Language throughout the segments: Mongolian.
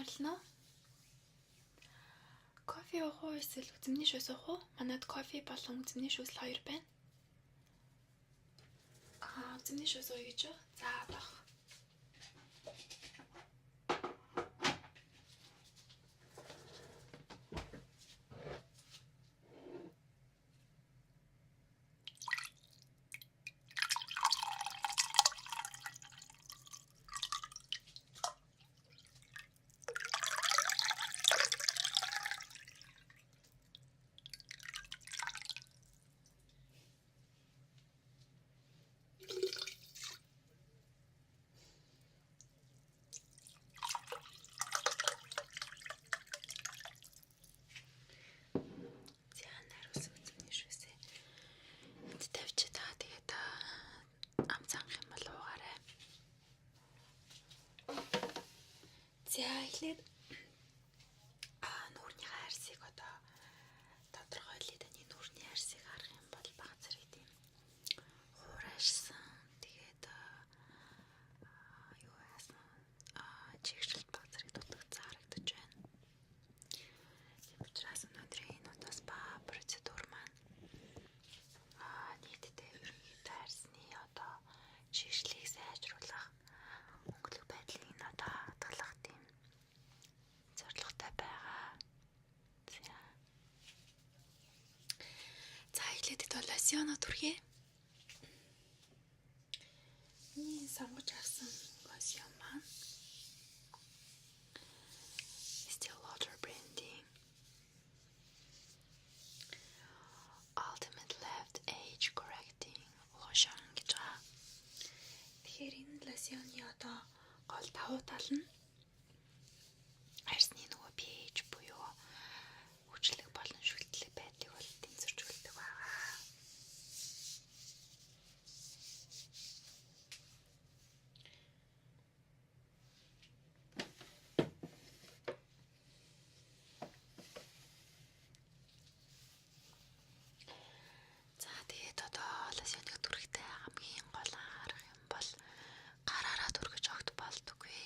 Морилно. Кофе уух уу эсвэл үзэмний шүүс уух уу? Манад кофе болон үзэмний шүүс л хоёр байна. Аа, үзэмний шүүс ууя гэж юу? За, одоох. За, нариулсан үзэмний шүүсээ энд тавьчих та. Тэгээд ам цангах юм бол уугаарай. За, эхлээд нүүрнийхээ арсыг одоо тодорхойлъё. Таны нүүрний арсыг харах юм бол баг зэрэг тийм хуурайшсан. Тэгээд юу яасан чигшилт баг зэрэг дутагдсан харагдаж байна. Тийм учраас өнөөдрийн энэ удаа спа процедур маань нийтдээ ерөнхийдөө арьсны одоо чигшлийг сайжруулах, өнгөлөг байдлыг нь одоо хадгалах тийм зорилготой байгаа. За. За эхлээд хэд бол лосьоноо түрхье. Миний сонгож авсан лосьон маань Estee Lauder брендing Ultimate Left Age Correcting Lotion гэж байгаа. Тэгэхээр энэ лосьоны одоо гол давуу тал нь арьсны нөгөө pH буюу хүчлэг болон шүлтлэг байдлыг бол тэнцвэржүүлдэг байгаа. За тэгээд одоо лосьоныг түрхтэй хамгийн гол анхаарах юм бол гараараа түрхэж огт болдоггүй.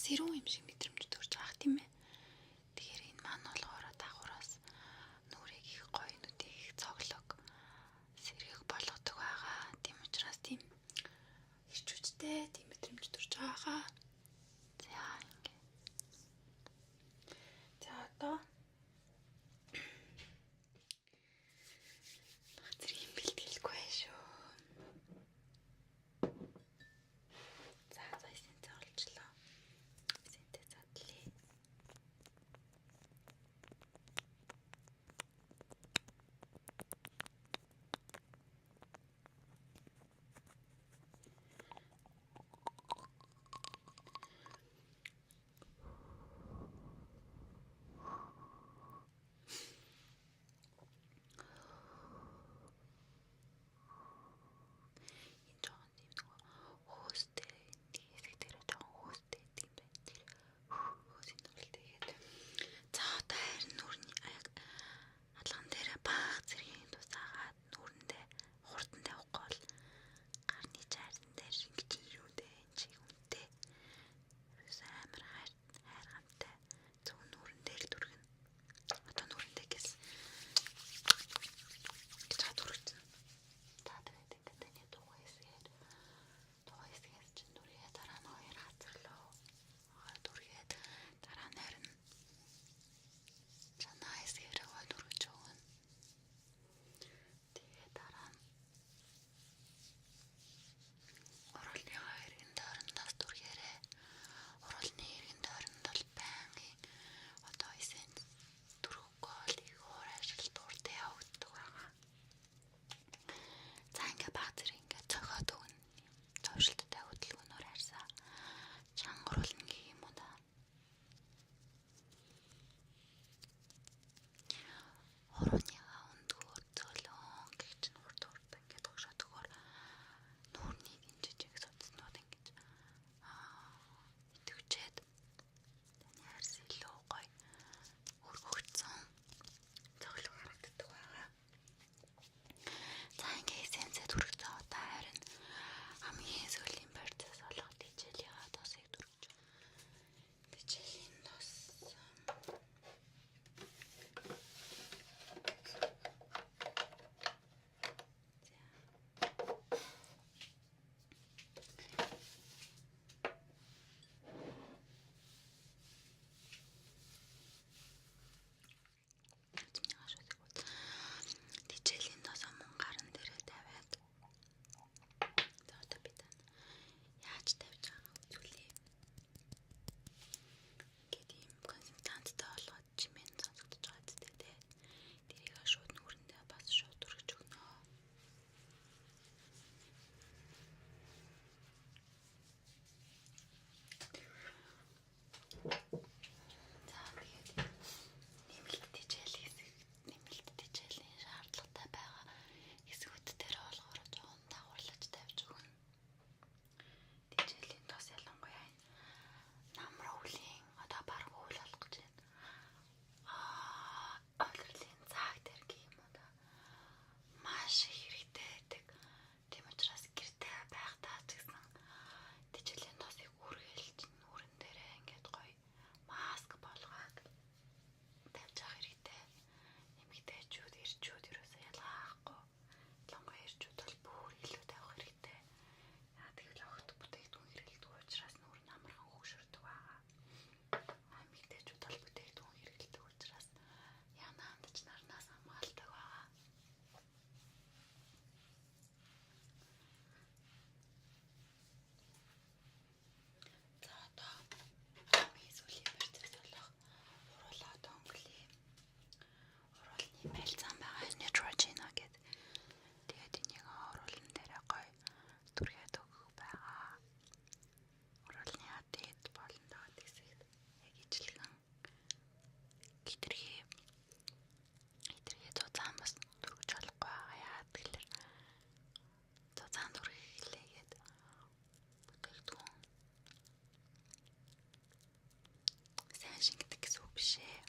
сэрүүн юм шиг мэдрэмж төрж байгаа тийм ээ. Тэгэхээр энэ маань болохоор дагавраас нүрийг их гоё нүдийг их цоглог сэргэг болгодог байгаа. Тийм учраас тийм ирч хүчтэй тийм мэдрэмж төрж байгаа. За ингээ. За одоо баг зэргийн бэлтгэлгүй байх шүү. За за эсэнцээ олчлоо. Эсэнтэй задлаа. Энэ жоохон тийм нөгөө хөөстэй хэсэг дээр жоохон хөөстэй гэдэг юм байна. Тэр хөөсийн нурал тэгээд за одоо харин нүрний аяг алган дээр бага зэргийн тусаагаад нүрэндээ хурдан тавихгүй бол гарны чаарсан дээр шингэж шүү дээ. Энэ чиг үнэтэй. Ерөөс амар хайр хайргамтай зөв нүрэн дээр л дүргэн. Одоо нүрэн дээр гэсэн гэж хад хүргэсэн. Та тэгээд ингээд таны тухай хэсгээр тухай хэсгээс чинь нүргээ дараа нь хоёр хацарлаа. Дүргээд дараа нь харин чанаа хэсгээр гой дүргэж өгнө. Тэгээд дараа нь уруулныхаа эргэн тойрондоос дүргээрээ. Уруулны эргэн тойронд бол байнгын одоо эсенс дүрхэхгүй бол их уур ажил дуртай явагддаг байгаа. За ингээ баг зэрэг ингээ цохиод өгнө. Зовшилттой хөдөлгөөнөөр харьсаа чангаруулна гэх юм уу да. Хурууныхаа өндгөөр зөөлөн гэх чинь хурд хурд ингээд тогшоод өгөхөөр нүүрний энэ жижиг судаснууд ингэж идэвчээд таны арьс илүү гоё өргөгдсөн цоглог харагддаг байгаа. За ингээ эсенсээ түргэсэн удаа харин хамгийн сүүлийн процесс болох хичээлийнхаа тосыг түргэж. Хичээлийн тос Хичээлийн тосоо мөн гаран дээрээ тавиад за одоо би тань яаж тавьж байгааг үзүүлье. Ингээд ийм консультанттай болгоод чимээ сонсогдож байгаа зү тэ. Тэрийг шууд нүрэндээ бас шууд өргөж өгнө. За тэгээд нэмэлт хичээл хэсэг нэмэлт хичээлийн шаардлагатай байгаа хэсгүүд дээр болохоор жоохон дагаварлаж тавьж өгнө. Хичээлийн тос ялангуяа энэ намар өвлийн одоо бараг өвөл болох гэж байна. Аа улирлын цаг дээр гэх юм уу да. Маш их хэрэгтэй байдаг. Тийм учраас гэртээ байхдаа ч гэсэн хичээлийн тосыг үргэлж нүрэн дээрээ ингээд гоё маск болгоод тавьж авах хэрэгтэй. Эмэгтэйчүүд, эрчүүд ерөөсөө ялгаа авахгүй. Ялангуяа эрчүүд бол бүр илүү тавих хэрэгтэй. Яа тэгвэл огт бүтээгдэхүүн хэрэглэдэг учраас нүур нь амархан хөөгшөрдөг байгаа. Эмэгтэйчүүд бол бүтээгдэхүүн хэрэглэдэг учраас яна хандаж нарнаас хамгаалдаг байгаа. За одоо хамгийн сүүлийн процесс болох уруулаа одоо өнгөлье. Уруулны байлзаан байгаа Neutrogena гэдэг. Тэгээд энийг уруулан дээрээ гоё түргээд өгөх байгаа. Уруулны адид болон доод хэсэгт яг ижилхэн хитрхи хитрхи зузаан бас түргэж болохгүй байгаа. Яагаад гэвэл зузаан түргэх хэлээгээд бүтээгдэхүүн сайн шингэдэг гэсэн үг биш ээ.